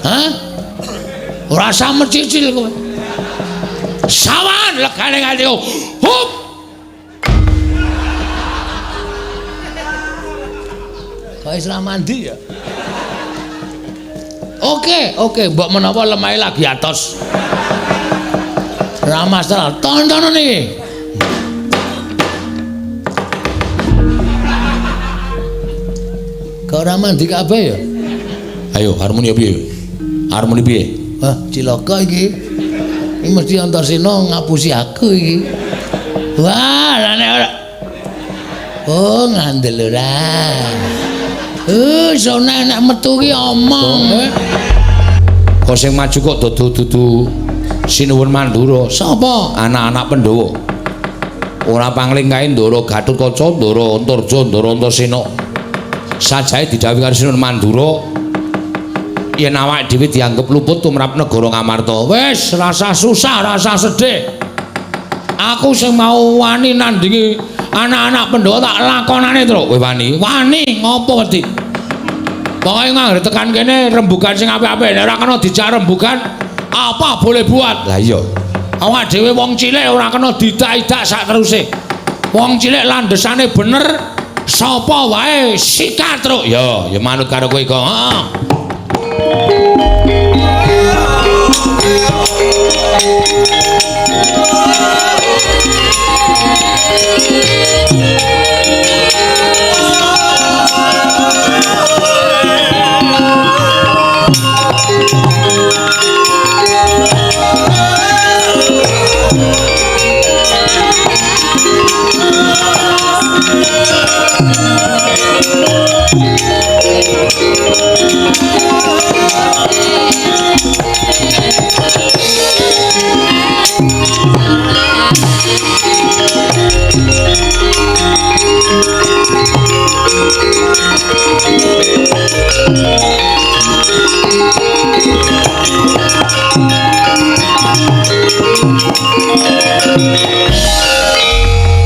Hah? Ora usah mecicil kowe. Sawan legane nganti hup. Kok wis ra mandi ya? Oke, oke, mbok menawa lemahe lagi atos. Ora masalah, tontonan iki. Kok ora mandi kabeh ya? Ayo, harmoni piye? Harmoni piye? Wah, cilaka iki. Iki mesti Antasena ngapusi aku iki. Wah, lah nek ora. Oh, ngandel ora. Sone nek metu ki omong. Kok sing maju kok dudu Sinuwun Mandura. Sapa? Anak-anak Pandhawa. Ora pangling kae Ndara Gatotkaca, Ndara Antarja, Ndara Antasena. Sajae didhawuhi karo Sinuwun Mandura yen awake dhewe dianggep luput tumrap negara Ngamarta. Wis, rasa susah, rasa sedih. Aku sing mau wani nandingi anak-anak Pandhawa tak lakonane, Truk. Kowe wani? Wani ngopo wedi? Pokoke nganggo tekan kene rembugan sing apik-apik. Nek ora kena dijak rembugan, apa boleh buat. Lah iya. Awak dhewe wong cilik ora kena didak-idak sak teruse. Wong cilik landhesane bener, sapa wae sikat, Truk. Ya, ya manut karo kowe kok. Heeh.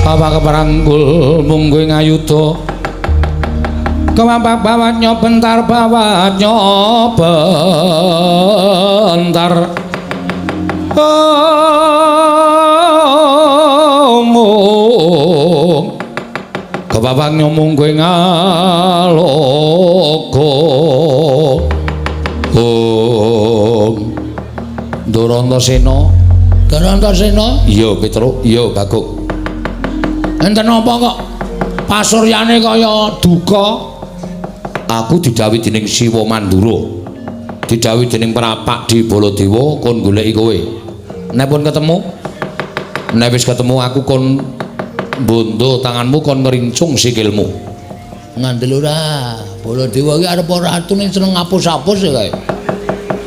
Bapak keparangkul mungguh ngayuda kemapak bawat nyobentar bawat nyobentar omong kepapak nyomungguh ngaloka om Ndara Antasena. Ndara Antasena? Iya Petruk, iya Baguk. Enten apa kok pasuryane kaya duka? Aku didhawuhi dening Siwa Mandura. Didhawuhi dening Prapak di Baladewa kon goleki kowe. Nek pun ketemu, nek wis ketemu aku kon bondo tanganmu kon ngrincung sikilmu. Ngandel ora? Baladewa iki arep ratu ning seneng ngapus-apus ya kae.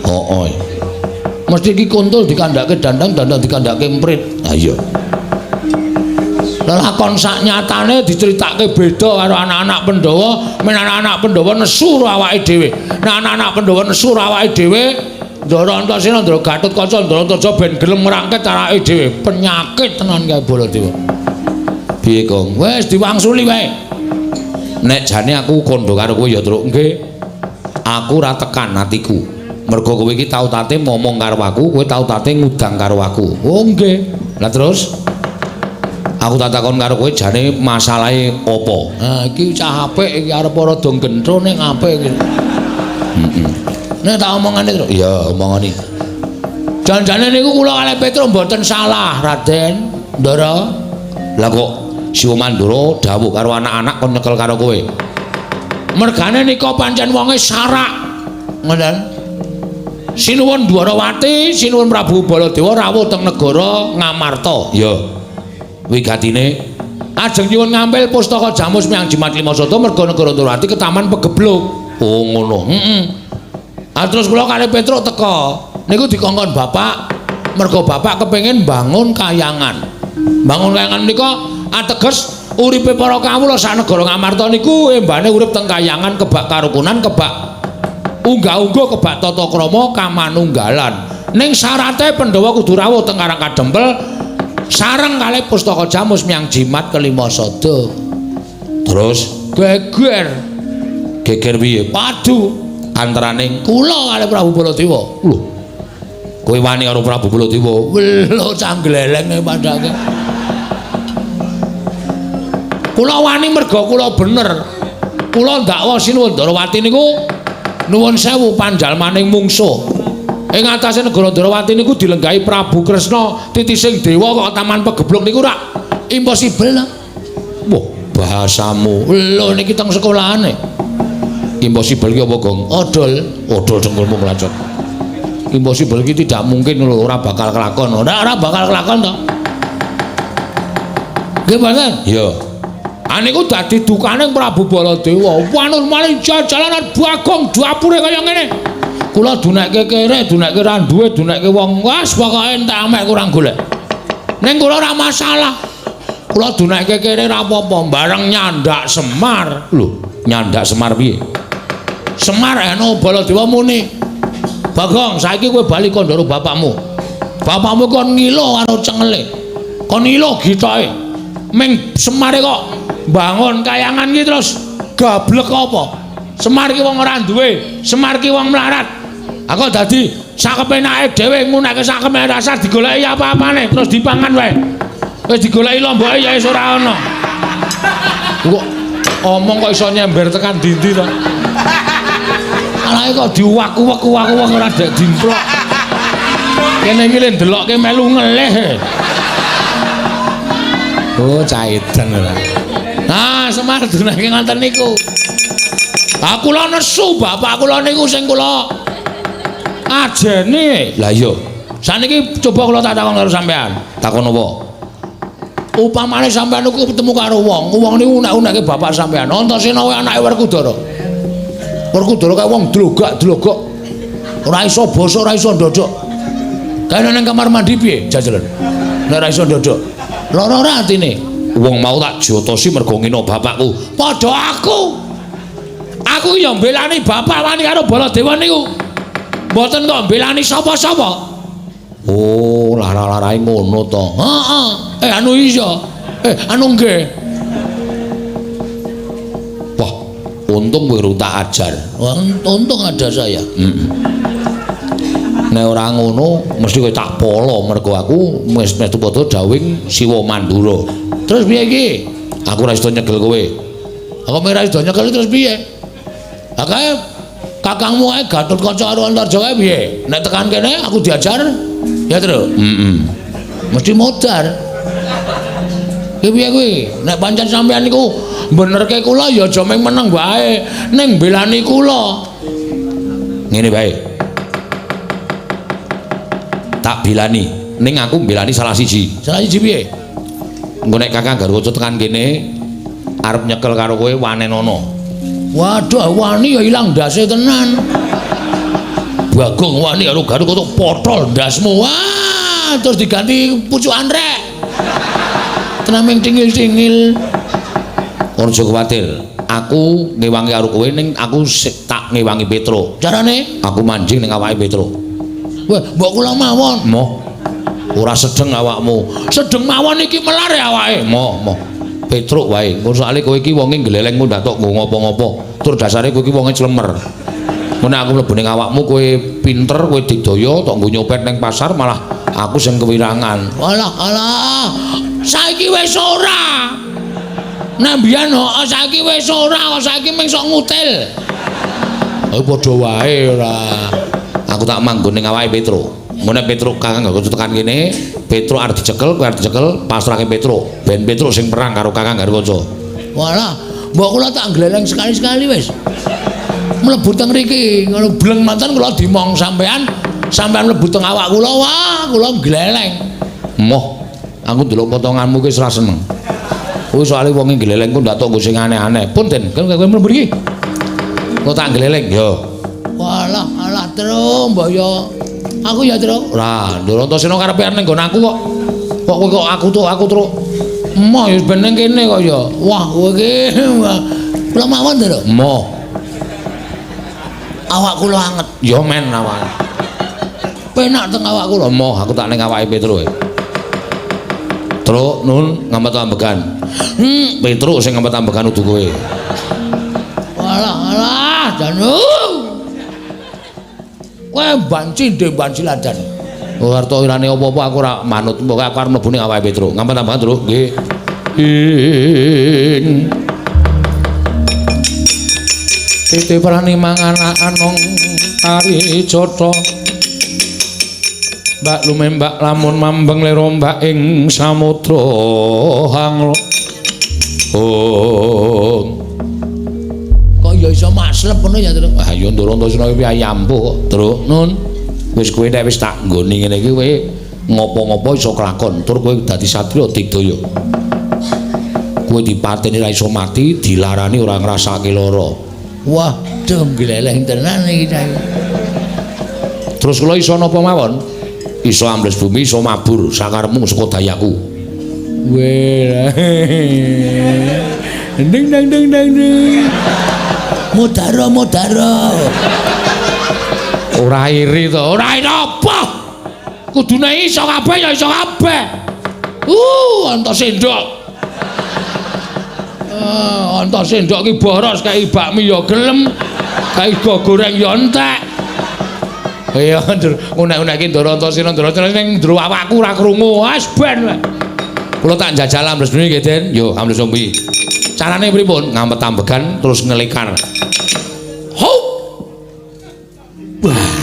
Heeh. Mesti iki kuntul dikandhake dandang, dandang dikandhake emprit. Ha iya. Lelakon sak nyatane diceritake beda karo anak-anak Pandhawa, men anak-anak Pandhawa nesu karo awake dhewe. Nek anak-anak Pandhawa nesu karo awake dhewe, Ndara Antasena, Ndara Gatotkaca, Ndara Antarja ben gelem ngrangket awake dhewe. Penyakit tenan kae Baladewa. Piye, Kong? Wis diwangsuli wae. Nek jane aku kandha karo kowe ya, Truk. Nggih. Aku ora tekan atiku. Mergo kowe iki tau tate momong karo aku, kowe tau tate ngudang karo aku. Oh nggih. Lah terus aku tak takon karo kowe jane masalahe apa? Ha iki cah apik iki arep rada gentro ning apik iki. Heeh. Nek tak omongane, Truk. Iya, omongane. Janjane niku kula kalih Petruk mboten salah, Raden. Ndara. Lah kok Siwa Mandura dawuh karo anak-anak kon nyekel karo kowe? Mergane nika pancen wonge sarak. Ngoten. Sinuwun Dwarawati, Sinuwun Prabu Baladewa rawuh teng negara Ngamarta. Iya. Wigatine ajeng nyuwun ngampil pustaka Jamus Miang Jimat Lima Sada merga negara Ndrawati ketaman pegebluk. Oh ngono. Heeh. Ah terus kula kalih Petruk teka. Niku dikongkon bapak, merga bapak kepengin bangun kayangan. Bangun kayangan menika ateges uripe para kawula sak negara Ngamarta niku embane urip teng kayangan kebak karukunan, kebak unggah-ungguh, kebak tata krama kamanunggalan. Ning syarate Pandhawa kudu rawuh teng Karang Kadempel sareng kalih pustaka Jamus Miang Jimat Kelima Sada. Terus geger. Geger piye? Padu. Antaraning kula kalih Prabu Baladewa. Lho. Kowe wani karo Prabu Baladewa? Lho cangglelenge padake. Kula wani merga kula bener. Kula ndakwa Sinuwun Ndarawati niku nuwun sewu panjalmaning mungsuh. Ing atase negara Ndarawati niku dilenggahi Prabu Kresna titising dewa kok Taman Pegebluk niku rak impossible ta. Wah, bahasamu. Lho niki teng sekolahane. Impossible ki apa, Gong? Odol, odol dengkulmu mlacot. Impossible ki tidak mungkin lho, ora bakal kelakon. Ora bakal kelakon to. Nggih mboten? Iya. Aniku dadi dukane Prabu Baladewa. Wanun maling jajalanan Bagong dapure kaya ngene. Kula dunekke kere, dunekke ra duwe, dunekke wong. Wes pokoke entek amek kurang golek. Ning kula ora masalah. Kula dunekke kere ra apa-apa, bareng nyandak Semar. Lho, nyandak Semar piye? Semar eno Baladewa muni. Bagong, saiki kowe bali kandha bapakmu. Bapakmu kon ngilo karo cengele. Kon ngilo gitoke. Ming Semare kok bangun kayangan ki terus gablek apa? Semar ki wong ora duwe, Semar ki wong melarat. Aku dadi sakepenake dhewe ngunake sakepenake rasa digoleki apa-apane terus dipangan wae. Wis digoleki lomboke ya wis ora ana. Kok omong kok iso nyember tekan dindi to? Alae kok diuwak-uwek-uwak-uwek ora dek dimplok. Kene iki le ndelokke melu ngelih. Oh, caitan ora. Nah, Semar dunake ngoten niku. Ah kula nesu bapak kula niku sing kula ajene. Lah iya. Saniki coba kula tak takon karo sampean. Takon apa? Upamane sampean niku ketemu karo wong, wong niku unek-unekke bapak sampean. Antasena kuwi anake Werkudara. Werkudara kae wong dlogak-dlogok. Ora iso basa, ora iso ndodok. Kae nang kamar mandi piye jajalan? Nek ora iso ndodok. Lara ora atine? Wong mau tak jotosi mergo ngino bapakku. Padha aku. Aku ya mbelani bapak wani karo Baladewa niku. Mboten kok mbelani sapa-sapa. Oh, lara-larae ngono to. Heeh. Anu iya. Anu nggih. Wah, untung kowe tak ajar. Wah, untung ada saya. Heeh. Nek ora ngono mesti kowe tak polo mergo aku wis metu padha dawing Siwa Mandura. Terus piye iki? Aku ora iso nyekel kowe. Aku ora iso nyekel terus piye? Lah kae kakangmu kae Gatotkaca karo Antarja kae piye? Nek tekan kene aku diajar ya, Tru? Heeh. Mesti modar. Ki piye kuwi? Nek pancen sampean niku benerke kula ya aja mung meneng wae, ning belani kula. Ngene wae. Tak bilani, ning aku mbelani salah siji. Salah siji piye? Engko nek Kakang Garwaca tekan kene arep nyekel karo kowe wanenono. Waduh, wani ya ilang ndase tenan. Bagong wani karo Garwaca potol ndasmu. Wah, terus diganti pucukan rek. Tenan ming tingil-tingil. Aja kuwatir. Aku ngewangi karo kowe ning aku tak ngewangi Petruk. Carane? Aku manjing ning awake Petruk. Wah, mbok kula mawon. Moh. Ora sedeng awakmu. Sedeng mawon iki melar ya awake. Moh, moh. Petruk wae. Engko soalé kowe iki wonge gleleng ndak tok nggo ngopo-ngopo. Tur dasare kowe iki wonge clemer. Mun aku mlebu ning awakmu kowe pinter, kowe digdaya tok nggo nyopet ning pasar malah aku sing kewirangan. Alah, alah. Saiki wis ora. Nek mbiyen heeh saiki wis ora, kok saiki mung sok ngutil. Ayo padha wae ora. Aku tak manggon ning awake Petruk. Engko nek Petruk Kakang Garwaca tekan kene, Petruk arep dicekel, kowe arep dicekel, pasrahke Petruk. Ben Petruk sing perang karo Kakang Garwaca. Walah, mbok kula tak gleleng sekali-sekali wis. Mlebu teng mriki, ngono bleng manten kula dimong sampean, sampean mlebu teng awak kula, wah, kula gleleng. Moh, aku ndelok potonganmu ki wis ora seneng. Kuwi soalé wonge gleleng ku ndak tok nggo sing aneh-aneh. Pun Den, kowe mlebu mriki. Kula tak gleleng, yo. Walah, alah Tru, mbok yo. Aku ya, Tru. Ora, Ndoro Antasena karepe ning nggon aku kok. Kok kowe kok aku tuh, aku Tru. Emoh ya ben ning kene kok ya. Wah, kowe iki. Kula mawon, Tru. Emoh. Awak kula anget. Ya men awak. Penak teng awak kula. Emoh, aku tak ning awake Petruk. Truk nun ngamet ambegan. Petruk sing ngamet ambegan udu kowe. Walah, alah, janu. Kowe banci ndhe banci ladan. Ora arta irane apa-apa aku ora manut. Pokoke aku arep mlebu ning awake Petruk. Ngampun-ampan, Truk. Nggih. Ing Titi prani mangan anong tari jata. Mbak lumembak lamun mambeng lero mbak ing samudra hanglo. Oh. Kok ya iso maslep ngono ya, Truk? Ah ya Ndara Antasena iki piye ampuh kok, Truk. Nun. Wis kowe nek wis tak nggoni ngene iki kowe ngopo-ngopo iso kelakon, tur kowe dadi satriya digdaya. Kowe dipateni ra iso mati, dilarani ora ngrasake lara. Wah, dong gleleng tenan iki cah. Terus kula iso napa mawon? Iso ambles bumi, iso mabur sakarepmu saka dayaku. Weh. Ding dang ding dang ding. Mudara mudara. Ora iri to, ora iri apa? Kudune iso kabeh ya iso kabeh. Anta sendok. Anta sendok ki boros kae bakmi ya gelem, kae go goreng ya entek. Iya, unek-unek ki Ndara Antasena, Ndara Antasena ning njero awakku ora krungu. Wis ben. Kula tak njajal ambles bumi nggih, Den. Yo, ambles bumi. Carane pripun? Ngampet ambegan terus ngelikar. Hop. Wah.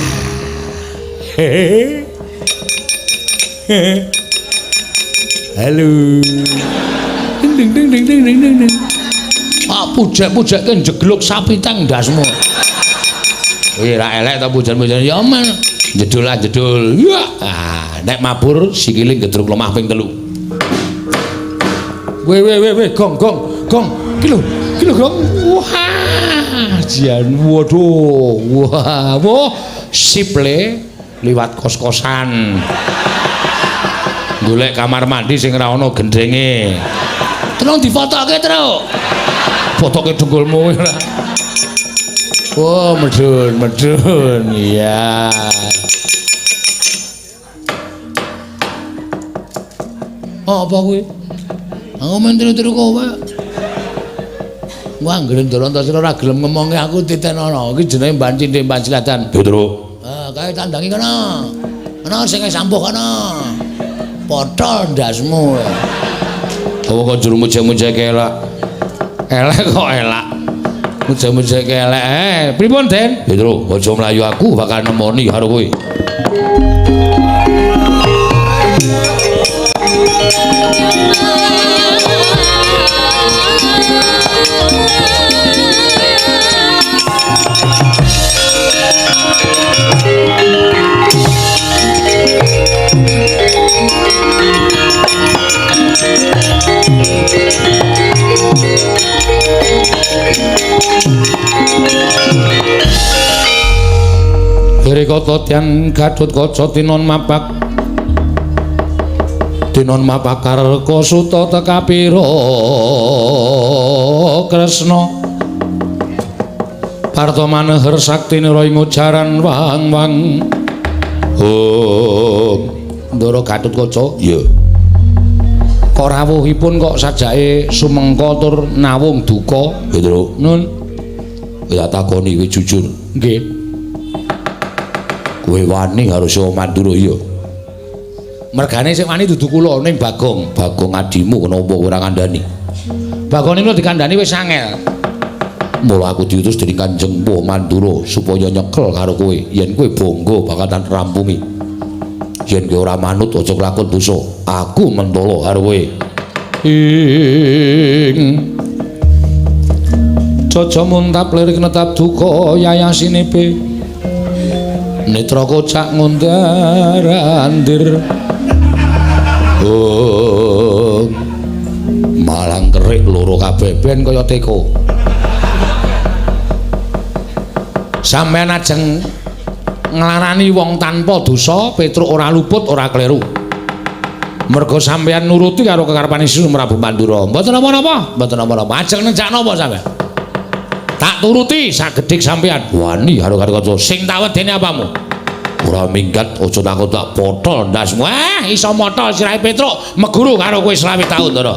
Halo. Ding ding ding ding ding ding ding. Pak pujek-pujekke njegluk sapi teng ndasmu. Wih, ra elek ta pujan-pujan ya men. Jedul lah jedul. Ya. Ah, nek mabur sikile gedruk lemah ping 3. Weh weh weh weh gong gong gong. Ki lho, ki lho gong. Wah, jan waduh. Wah, wah sip le liwat kos-kosan. Golek kamar mandi sing ora ana gendenge. Tolong difotoke, Truk. Fotoke dengkulmu ora. Oh, medun, medun. Iya. Oh, apa kuwi? Aku men tiru-tiru kowe. Wah, anggere Ndara Antasena ora gelem ngomongi aku titenono. Iki jenenge banci ndek Bansilatan. Truk. Ah, kae tandangi kono. Ana sing sampuh kono. Potol ndasmu. Apa kok juru mujek-mujeke elak? Elek kok elak. Mujek-mujeke elek. Pripun, Den? Truk, aja mlayu aku bakal nemoni karo kowe. Kata tiang Gatut Kaca tinon mapak tinon mapakarka suta tekapira Kresna Parta maneher sakti nira ing ujaran wang-wang. Oh, Ndara Gatut Kaca. Iya. Kok rawuhipun kok sajake sumengka tur nawung duka? Truk. Nun. Ya takoni kowe jujur. Nggih. Kowe wani karo Siwa Mandura iya. Mergane sing wani dudu kula ning Bagong, Bagong adimu kenapa ora ngandani? Bagong niku dikandani wis angel. Mula aku diutus dening Kanjeng Mpu Mandura supaya nyekel karo kowe. Yen kowe bangga bakal tak rampungi. Yen kowe ora manut aja kelakon dosa. Aku mentolo karo kowe. Ing Caca muntap lirik netap duka yayasinipe. Netra kocak ngundar andir. Oh, malang kerik loro kabeh ben kaya teko. Sampeyan ajeng nglarani wong tanpa dosa, Petruk ora luput, ora kleru. Merga sampeyan nuruti karo kekarepane Sri Prabu Mandura. Mboten napa-napa, mboten napa-napa. Ajeng nenjak napa sampeyan? Tak turuti sagedhik sampeyan. Wani karo karo kaca. Sing tak wedeni apamu? Ora minggat, aja takut tak potol ndasmu. Iso motol sirahe Petruk, meguru karo kowe 25 taun, Ndara.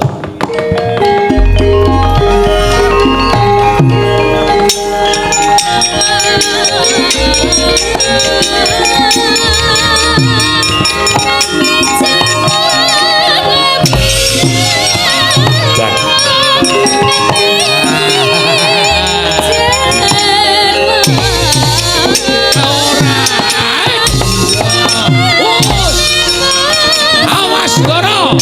Awas Ndara.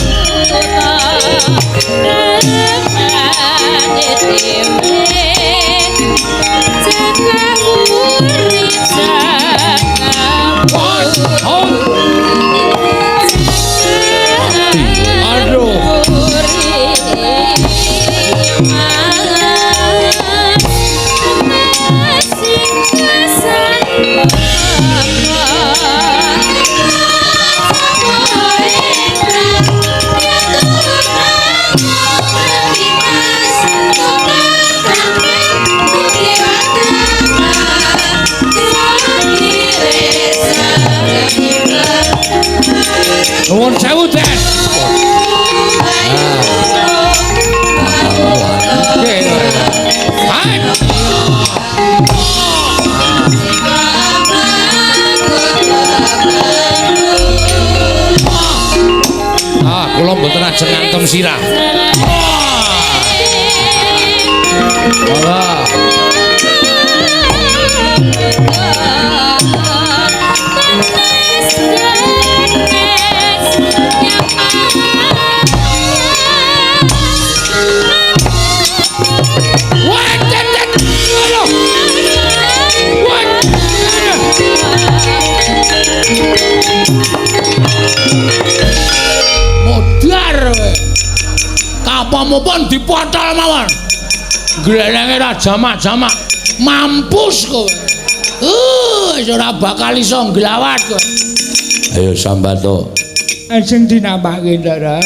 Aduh. Nuwun sewu, Den. Ah, kula mboten ajeng ngantem sirah. Alah. Modar kowe. Kapamupun dipotol mawon. Glelenge ra jamak-jamak. Mampus kowe. Wis ora bakal iso nglawat kowe. Ayo Sambato. Ajeng dinampake, Ndara.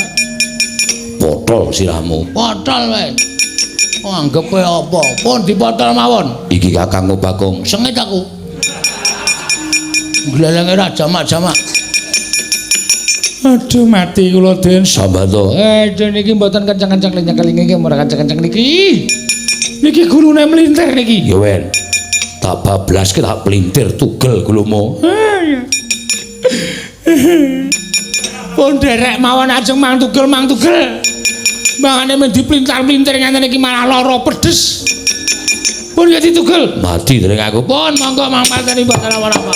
Potol sirahmu. Potol wae. Anggep kowe apa? Pun dipotol mawon. Iki kakangku Bagong. Sengit aku. Glelenge ra jamak-jamak. Aduh mati kula, Den. Sambato. Aduh niki mboten kenceng-kenceng nyekel niki ora kenceng-kenceng niki. Niki gulune mlintir niki. Ya wen. Tak bablaske tak pelintir tugel gulumu. Pun derek mawon ajeng mang tugel mang tugel. Mangane men diplintar-plintir ngenten iki malah lara pedes. Pun ya ditugel. Mati dereng aku. Pun monggo mang pateni mboten apa-apa.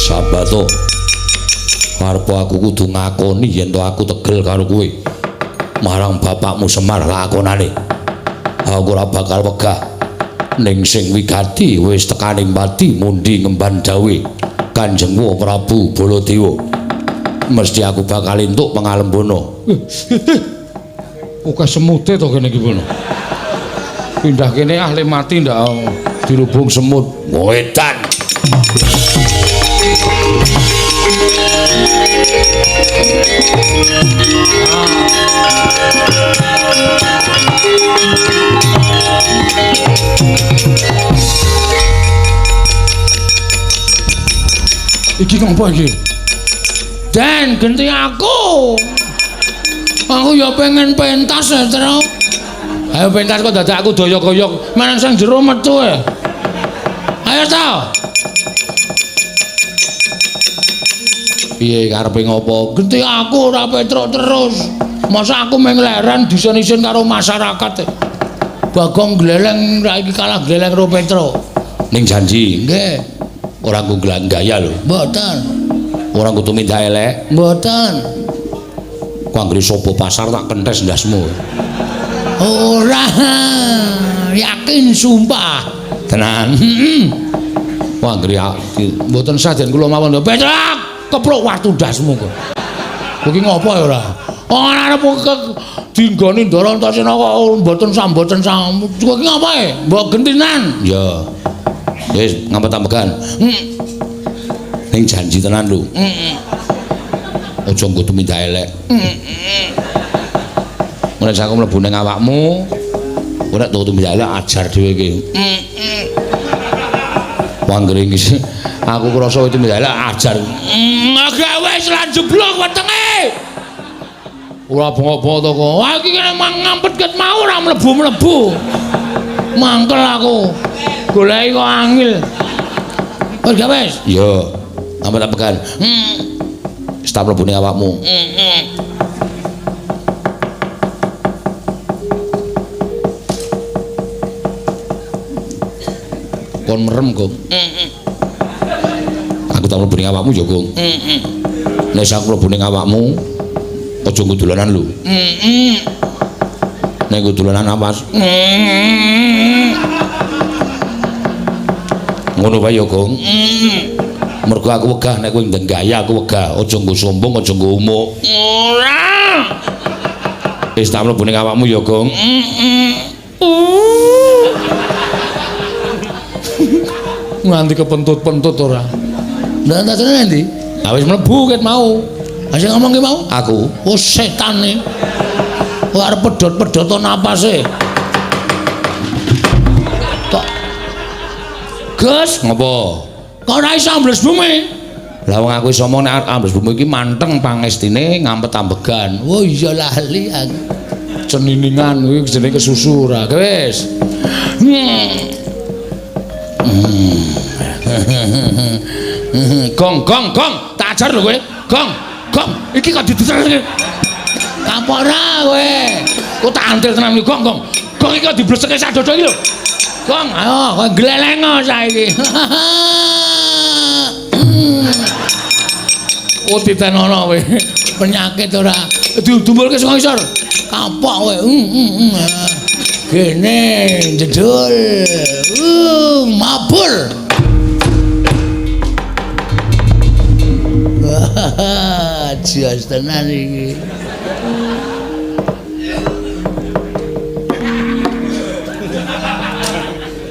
Sambato. Arep aku kudu ngakoni yen to aku tegel karo kowe. Marang bapakmu Semar lakonane. Aku ora bakal wegah. Ning sing wigati wis tekaning pati mundi ngemban dawuh Kanjeng Prabu Baladewa. Mesti aku bakal entuk pangalembana. Oke semute to kene iki ngono. Pindah kene ah le mati ndak dirubung semut. Wedan. Iki ngopo iki? Den, genti aku. Aku ya pengen pentas ya, Tru. Ayo pentas kok dadak aku doyok-doyok. Manang sing jero metu e. Ayo ta. Piye karepe ngopo? Genti aku ora Petruk terus. Masa aku mung leren disen-isen karo masyarakat. Bagong gleleng ra iki kalah gleleng karo Petruk. Ning janji, nggih. Ora nggo gaya lho. Mboten. Ora nggo tumindak elek. Mboten. Ku anggere sapa pasar tak kentes ndasmu. Ora. Yakin sumpah. Tenan. Ku anggere mboten sah den kula mawon. Petruk, kepluk watu ndasmu kok. Kowe iki ngopo ya ora? Ora arep dinggoni Ndara Antasena kok mboten samboten sam. Kowe iki ngopo e? Mbok gentinan. Ya. Wis ngampet-ambekan. Ning janji tenan lho. Aja nggo tumindak elek. Nek aku mlebu ning awakmu, ora nek tumindak elek ajar dhewe iki. Wanggere iki aku krasa tumindak elek ajar. Gawe Wis lan jeblok wetenge. Ora bengok-bengok to kok. Wah iki kene ngampet ket mau ora mlebu-mlebu. Mangkel aku. Goleki kok angil. Wis gak wis? Iya. Ampun tak pegan. Wis tak mlebu ning awakmu. Kon merem, Gong. Aku tak mlebu ning awakmu ya, Gong. Nek aku mlebu ning awakmu, aja nggo dolanan lho. Nek nggo dolanan awas. Ngono wae ya, Gong. Mergo aku wegah nek kowe ndeng gaya aku wegah, aja nggo sombong, aja nggo umuk. Ora. Wis tak mlebu ning awakmu ya, Gong. Nganti kepentut-pentut ora. Lah tasane endi? Ha wis mlebu ket mau. Ha sing ngomong ki mau? Aku. Oh setane. Kok arep pedhot-pedhoto napase. Kok Gus, ngopo? Kok ora iso ambles bumi? Lah wong aku iso omong nek ambles bumi iki manteng pangestine ngampet ambegan. Oh iya lali aku. Ceniningan kuwi jenenge kesusu ora. Wis. Gong gong gong, tak ajar lho kowe. Gong, gong, iki kok dideser iki. Kapok ora kowe. Kok tak antil tenan iki gong gong. Gong iki kok dibleseke sak dodo iki lho. Gong, ayo kowe gleleng saiki. Oh ditenono kowe. Penyakit ora. Didumpulke saka isor. Kapok kowe. Gene jedul. Mabur. Jos tenan iki.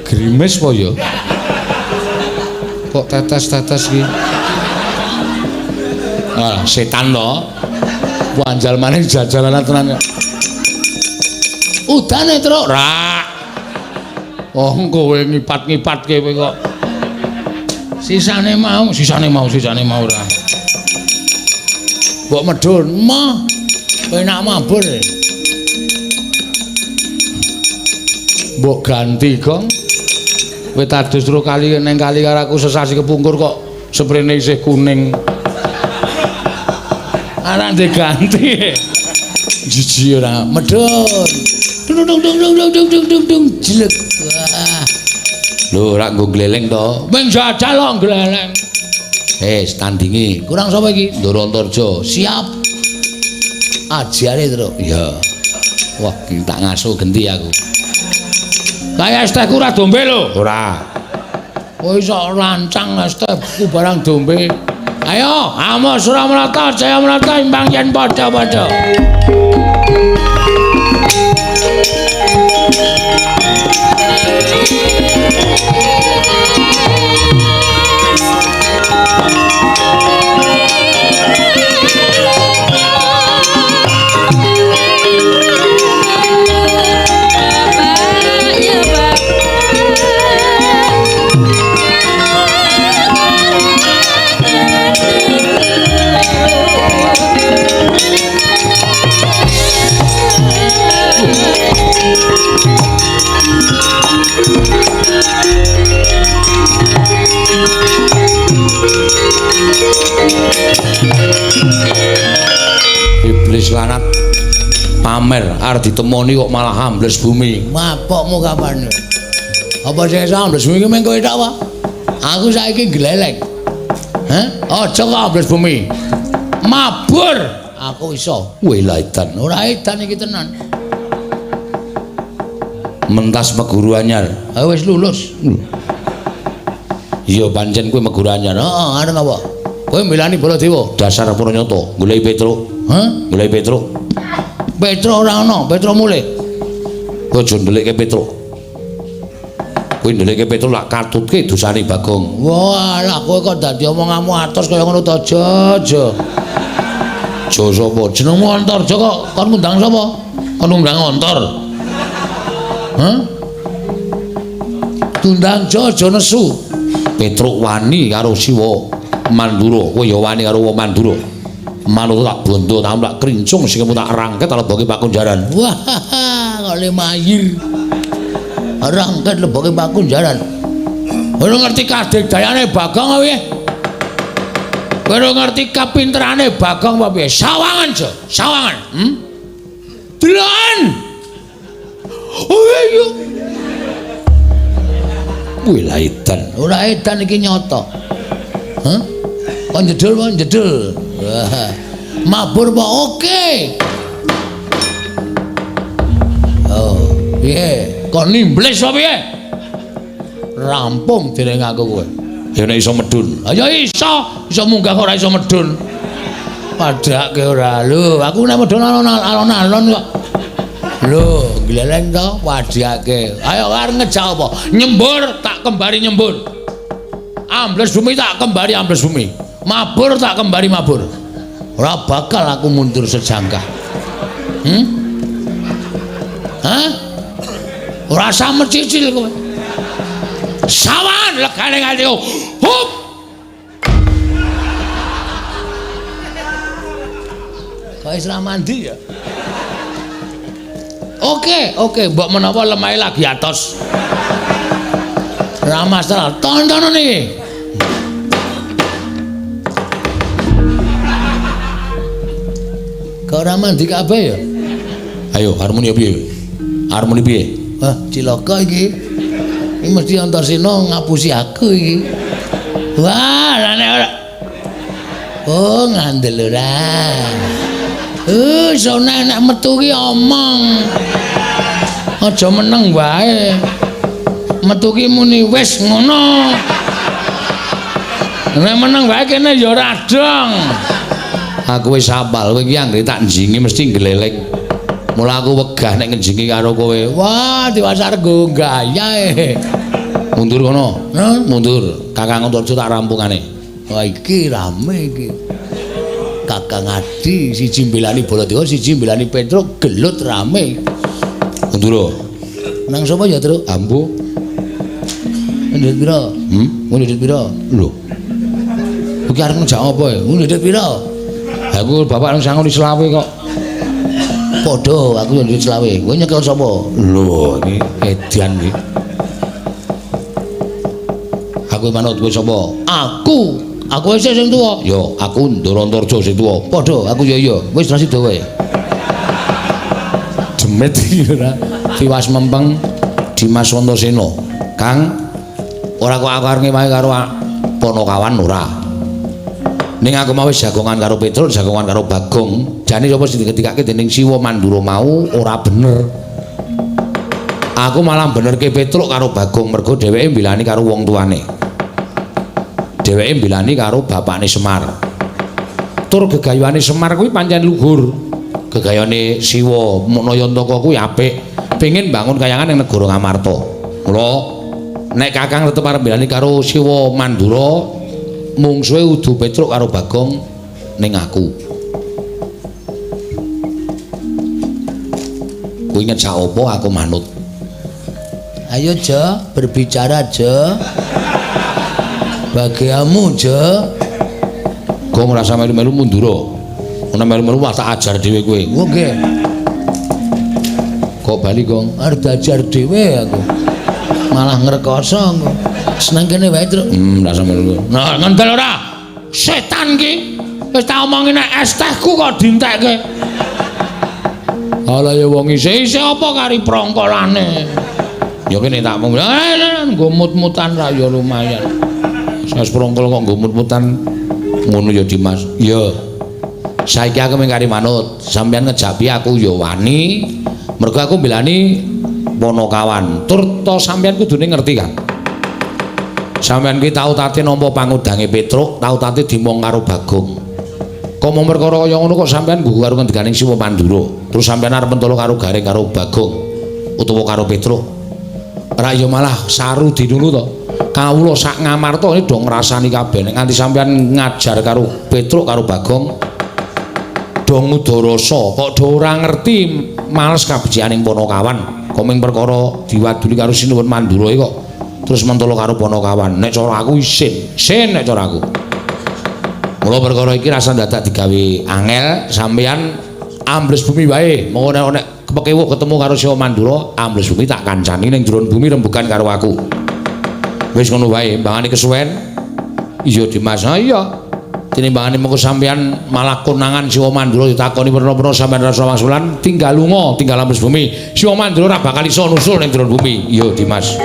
Grimes po ya? Kok tetes-tetes iki? Ah, setan to. Wanjal maning jajalanan tenan. Udane, Truk. Ra. Oh, kowe ngipat-ngipatke kowe kok. Sisane mau, sisane mau, sisane mau ora. Mbok medhun, mah. Penak mabur. Mbok ganti, Gong. Kowe tadus terus kali neng kali karo aku sesasi kepungkur kok sprene isih kuning. Ora diganti. Jijik ora. Medhun. Dung dung dung dung dung dung dung dung jelek. Wah. Lho, ora nggo gleleng to. Wing jajal kok gleleng. Wis tandingi. Kurang sapa iki? Ndoro Antarja. Siap. Ajare, Truk. Iya. Wah, tak ngaso genti aku. Kaya es tehku ora dombe lho. Ora. Kowe iso rancang es tehku barang dombe. Ayo, amo Suramarta, Jayamarta imbang yen padha-padha. Iblis lanat pamer arep ditemoni kok malah ambles bumi. Mapokmu kapan? Apa sing iso ambles bumi ki mung kowe tok apa? Aku saiki gleleng. Hah? Aja kok ambles bumi. Mabur aku iso. Weh lah edan. Ora edan iki tenan. Mentas meguru anyar. Ha wis lulus. Iya pancen kowe meguru anyar. Heeh, arep apa? Kowe milani Baladewa. Dasar Puranyata, goleki Petruk. Hah? Goleki Petruk. Petruk ora ana, Petruk mulih. Kowe aja ndelikke Petruk. Kowe ndelikke Petruk lak katutke dosane Bagong. Wah, lah kowe kok dadi omonganmu atos kaya ngono to, aja, aja. Aja sapa? Jenengmu Antarja kok kon ngundang sapa? Kon ngundang Antar. Hah? Tundang aja nesu. Petruk wani karo Siwa Mandura, kowe ya wani karo wong Mandura. Manut tak bondo, tak krincung sikilmu tak rangket leboke pakunjaran. Wah, kok le mayir. Rangket leboke pakunjaran. Ora ngerti kadegdayane Bagong apa piye? Ora ngerti kapinterane Bagong apa piye? Sawangan, Jo, sawangan. Deloken. Oh iya. Wih, lah edan. Ora edan iki nyata. Hah? Kon jedul, kon jedul. Wah. Mabur apa oke? Oh, piye? Kon nimbles apa piye? Rampung dereng aku kowe. Ya nek iso medun. Ha ya iso, iso munggah kok ora iso medun. Padhake ora lho, aku nek medun alon-alon kok. Lho, gleleng to wadhake. Ayo arep ngejak apa? Nyembur tak kembari nyembur. Ambles bumi tak kembari ambles bumi. Mabur tak kembari mabur. Ora bakal aku mundur sejangkah. Hah? Ora usah mecicil kowe. Sawan legane ngatiku. Hup. Kok wis ra mandi ya? Oke, oke, mbok menawa lemahe lagi atos. Ora masalah, tontonan iki. Kok ora mandi kabeh ya? Ayo, harmoni piye? Harmoni piye? Wah, cilaka iki. Iki mesti Antasena ngapusi aku iki. Wah, lah nek ora. Oh, ngandel ora. Sone nek metu ki omong. Aja meneng wae. Metu ki muni wis ngono. Nek meneng wae kene ya ora dong. Aku wis hafal kowe iki anggere tak njingi mesti ngleleng. Mula aku wegah nek ngenjingi karo kowe. Wah, diwasar nggo gayae. Mundur kono. Mundur. Kakang Antarja tak rampungane. Wah, iki rame iki. Kakang Adi siji mbelani Baladewa, siji mbelani Petruk, gelut rame. Mundur. Nang sapa ya, Truk? Ambo. Ndut pira? Ndut pira? Lho. Iki arep ngejak apa ya? Ndut pira? Aku bapak nang sangoni selawe kok. Padha, aku yo ndut selawe. Kowe nyekel sapa? Lho, iki edan iki. Aku manut kowe sapa? Aku. Aku wis sing tuwa. Yo, aku Ndara Antarja sing tuwa. Padha, aku yo iya. Wis ra sida wae. Demit iki ora. Tiwas mempeng Dimas Antasena. Kang, ora kok aku arep ngewahi karo Ponokawan ora. Ning aku mau wis jagongan karo Petruk, jagongan karo Bagong. Jane sapa sing diketikake dening Siwa Mandura mau ora bener. Aku malah benerke Petruk karo Bagong mergo dheweke mbilani karo wong tuane. Dheweke mbilani karo bapakne Semar. Tur gegayuhane Semar kuwi pancen luhur. Gegayuhane Siwa Nayantaka kuwi apik. Pengin bangun kayangan ning negara Ngamarta. Mula nek Kakang tetep arep mbilani karo Siwa Mandura, mungsuhe udu Petruk karo Bagong ning aku. Kuwi ngejak apa aku manut. Ayo Jo, berbicara Jo. Bagiamu Jo. Gong ora usah melu-melu mundur. Ana melu-melu wah tak ajar dhewe kowe. Nggih. Kok bali Gong? Arep diajar dhewe aku. Malah ngrekoso aku. Seneng kene wae, Truk. Ora usah melu. Nah, ngendel ora? Setan ki. Wis tak omongi nek es tehku kok dientekke. Ala ya wong isih-isih apa kari prongkolane. Ya kene tak mung nggo mut-mutan ra ya lumayan. Wis prongkol kok nggo mut-mutan ngono ya Dimas. Ya. Saiki aku mung kari manut, sampeyan ngejak piye aku ya wani. Mergo aku mbelani Ponokawan. Tur to sampeyan kudune ngerti kan. Sampeyan kuwi tau tate nampa pangudange Petruk, tau tate dimong karo Bagong. Kok mung perkara kaya ngono kok sampeyan nggugu karo ngendikaning Siwa Mandura. Terus sampeyan arep mentolo karo Gareng karo Bagong utawa karo Petruk. Ora ya malah saru dinulu to. Kawula sak Ngamarta ini do ngrasani kabeh. Nek nganti sampeyan ngajar karo Petruk karo Bagong do ngudarasa, kok do ora ngerti males kabecikaning Ponokawan. Kok ming perkara diwaduli karo Sinuwun Mandura iki kok terus mentolo karo Ponokawan. Nek cara aku isin, isin nek cara aku. Mula perkara iki rasa dadak digawe angel, sampeyan ambles bumi wae. Mengko nek kepekewuh ketemu karo Siwa Mandura, ambles bumi tak kancani ning jero bumi rembugan karo aku. Wis ngono wae, mbangane kesuwen. Iya Dimas, ha iya. Tinimbangane mengko sampeyan malah konangan Siwa Mandura ditakoni werna-werna sampeyan rasa wangsulan, tinggal lunga, tinggal ambles bumi. Siwa Mandura ora bakal iso nusul ning jero bumi. Iya Dimas.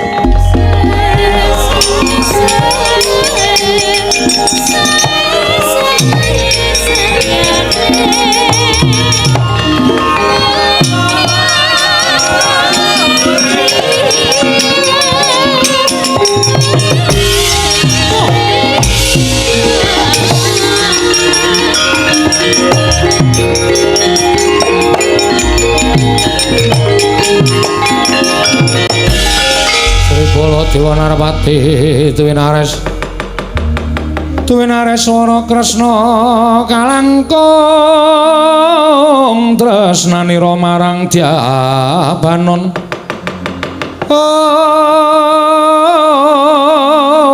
Sri Baladewa Narpati tuwinares tuwinares swara Kresna kalangkung tresnanira marang Dyabanon.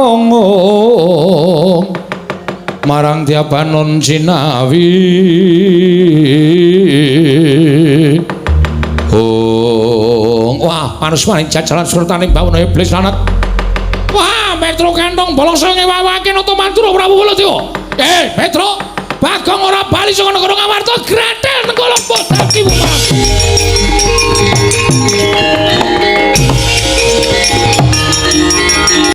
Ong marang Dyabanon jinawi. Ong wah panusmaning jajalan surtaning bawana iblis lanat. Wah, Petro kantong bolong saya ngewawake Nata Mandura Prabu Baladewa. Petro, Bagong ora bali saka negara Ngamarta gratis.